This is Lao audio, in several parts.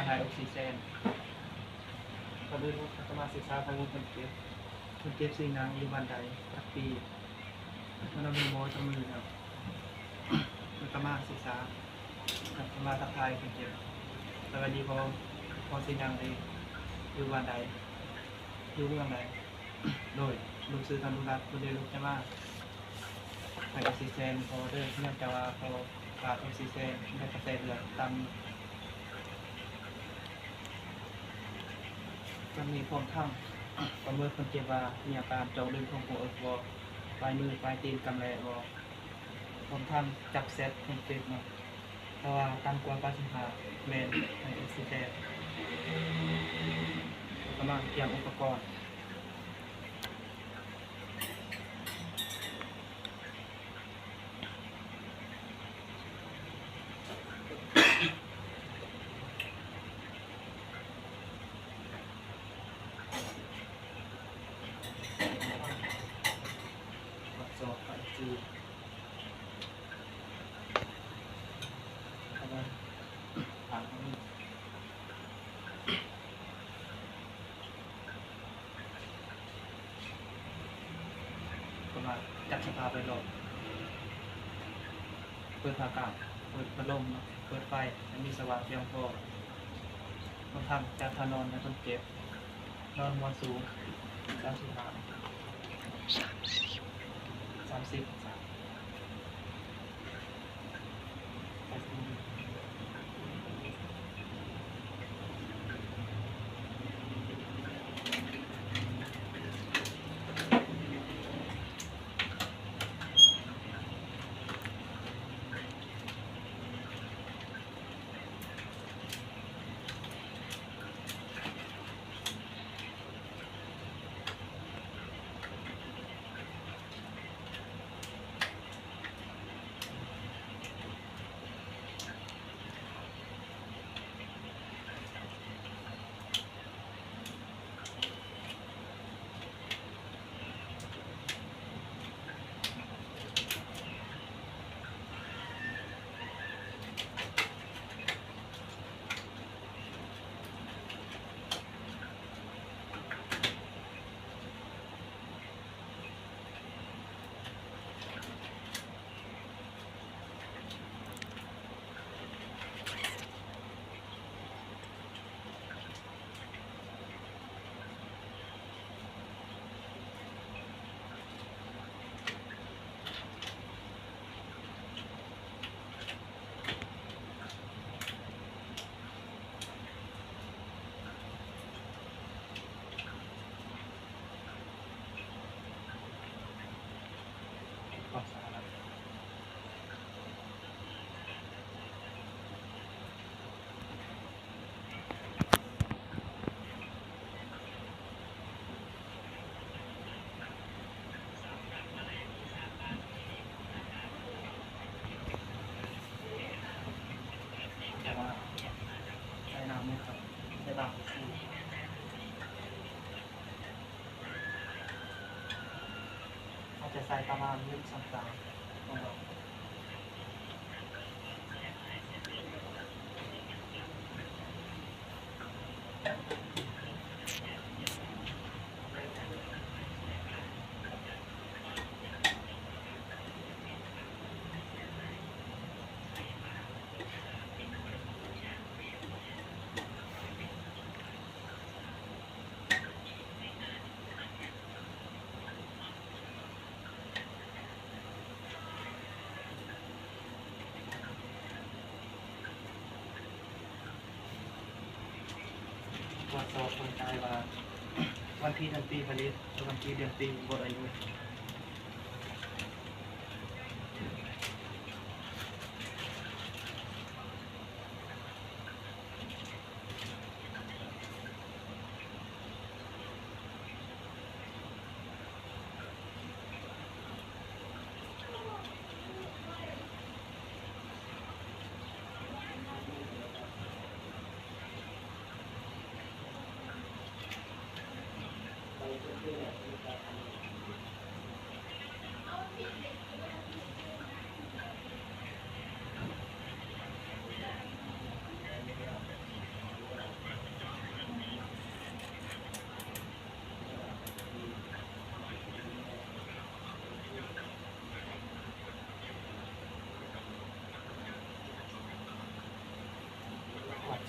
ຖ່າຍອົກຊີເຈນ. ກ່ອນອື່ນເຮົາກະມາສຶກສາຂ້ອຍມູນຄົນເຈັບ. ຄົນເຈັບຊື່ຫຍັງ? ຢູ່ບ້ານໃດ? ຈັກປີ? ມານຳໂຮງໝໍຈັກມື້ແລ້ວ? ແລ້ວກະມາສຶກສາ ກະມາທັກທາຍຄົນເຈັບ. ສະບາຍດີພໍ່, ພໍ່ຊື່ຫຍັງເດ? ຢູ່ບ້ານໃດ? ຢູ່ເມືອງໃດ? ໂດຍ ລູກຊື່ທະນຸລັດ ບໍ່ໄດ້ລູກຈະມາ ໃຫ້ອົກຊີເຈນພໍ່ເດີ ເນື່ອງຈາກວ່າພໍ່ຂາດອົກຊີເຈນ ແລະກະແສເລືອດຕ່ຳ. ຈະມີພວມທັງປະເມີນຄົນເຈັບວ່າມີອາການຈອກດຶງຂອງກົງເອິກບໍ່, ປາຍມືປາຍຕີນກຳແຫຼະບໍ່, ພວມທັງຈັບແຊັດຄົນເຈັບເນາະ. ຖ້າວ່າຕ່ຳກວ່າເກົ້າສິບຫ້າ ແມ່ນໃຫ້ເອັກຊີແຕນ. ກຳລັງກຽມອຸປະກອນ. ເພິ່ນວ່າຈັດສະພາບແວດລ້ອມ, ເປີດຜ້າກ້າມ, ເປີດພັດລົມ, ເປີດໄຟໃຫ້ມີສະຫວ່າງພຽງພໍ, ຮວມທັງຈັດທ່ານອນໃຫ້ຄົນເຈັບ. ນອນຫົວສູງ ສາມສິບຫ້າ ສາມສິບ ສາມສິບ ອາດຈະໃສ່ປະມານໜຶ່ງຊ້ອນຊາ. ກວດສອບຮ່າງກາຍວ່າ ວັນທີເດືອນປີຜະລິດ ແລະ ວັນທີເດືອນປີໝົດອາຍຸ.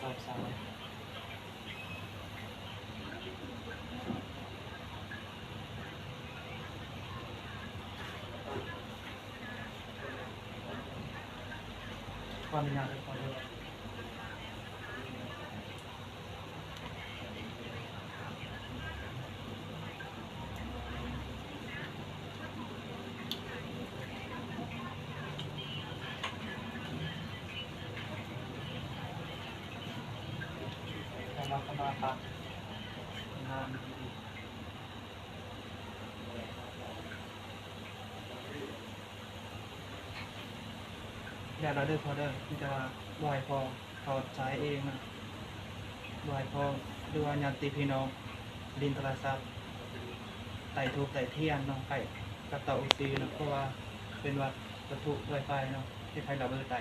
ສອບສາຍ ຂໍອະນຸຍາດເດີ ຂໍເດີ. ແລ້ວເດີພໍ່ເດີ ມີແຕ່ວ່າບໍ່ໃຫ້ພໍ່ຖອດສາຍເອງນະ ບໍ່ໃຫ້ພໍ່ ຫຼືວ່າຍາດຕິພີ່ນ້ອງຫຼິ້ນໂທລະສັບ ໃຕ້ທູບໃຕ້ທຽນເນາະ ໃກ້ກັບເຕົາອົກຊີເນາະ ເພາະວ່າເປັນວັດ ວັດຖຸໄວໄຟເນາະ ເຮັດໃຫ້ລະເບີດໄດ້.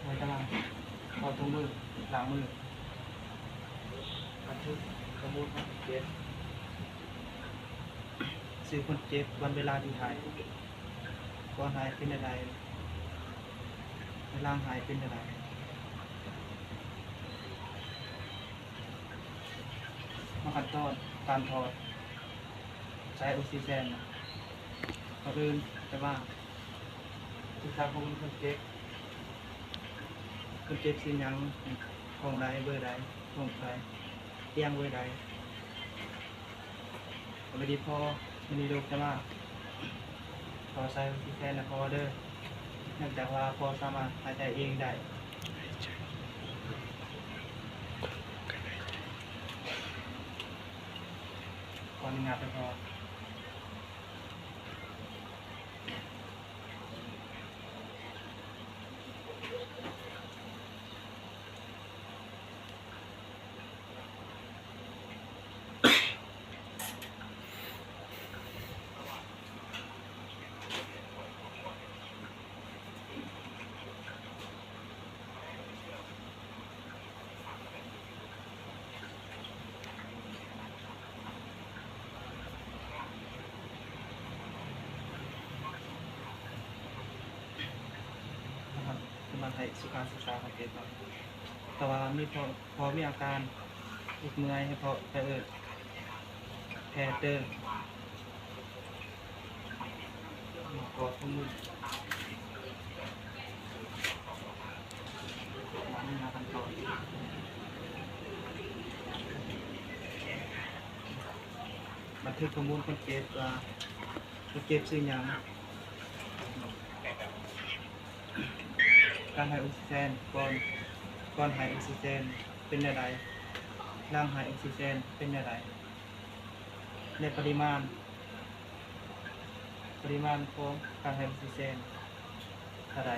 ໃນຕາລາງ ເຂົ້າຖົງມື ລ້າງມື ບັນທຶກຂໍ້ມູນຄົນເຈັບ ຊື່ຄົນເຈັບ ວັນເວລາທີ່ຫາຍ ກ່ອນຫາຍເປັນແນວໃດ ໃນຫຼັງຫາຍເປັນແນວໃດ ມາຂັ້ນຕອນການຖອດສາຍອົກຊີເຈນ ກ່ອນອື່ນຈະມາ ສຶກສາຂໍ້ມູນຄົນເຈັບ ຄົນເຈັບຊື່ຫຍັງ ຫ້ອງໃດ ເບີໃດ ຫ້ອງໃດ ຕຽງເບີໃດ. ສະບາຍດີພໍ່ ມື້ນີ້ລູກຈະມາຂໍໃສ່ອອກຊີເຈນໃຫ້ພໍ່ເດີ ເນື່ອງຈາກວ່າພໍ່ສາມາດຫາຍໃຈເອງໄດ້. ຂໍອະນຸຍາດເດີພໍ່. ນະຄັບ ກຳລັງໃຫ້ສຸຂາສຶກສາສັງເກດເນາະ ຖ້າວ່າມີ ພໍມີອາການເມື່ອຍ ໃຫ້ພໍ່ໄປເອີ້ນແພດເດີ. ບັນທຶກຂໍ້ມູນຄົນເຈັບວ່າ ຄົນເຈັບຊື່ຫຍັງ ການຫາຍອົກຊີເຈນ ກ່ອນ ກ່ອນຫາຍອົກຊີເຈນເປັນແນວໃດ ຫຼັງຫາຍອົກຊີເຈນເປັນແນວໃດ ແລະ ປະລິມານ ປະລິມານຂອງການໃຫ້ອອກຊີເຈນເທົ່າໃດ.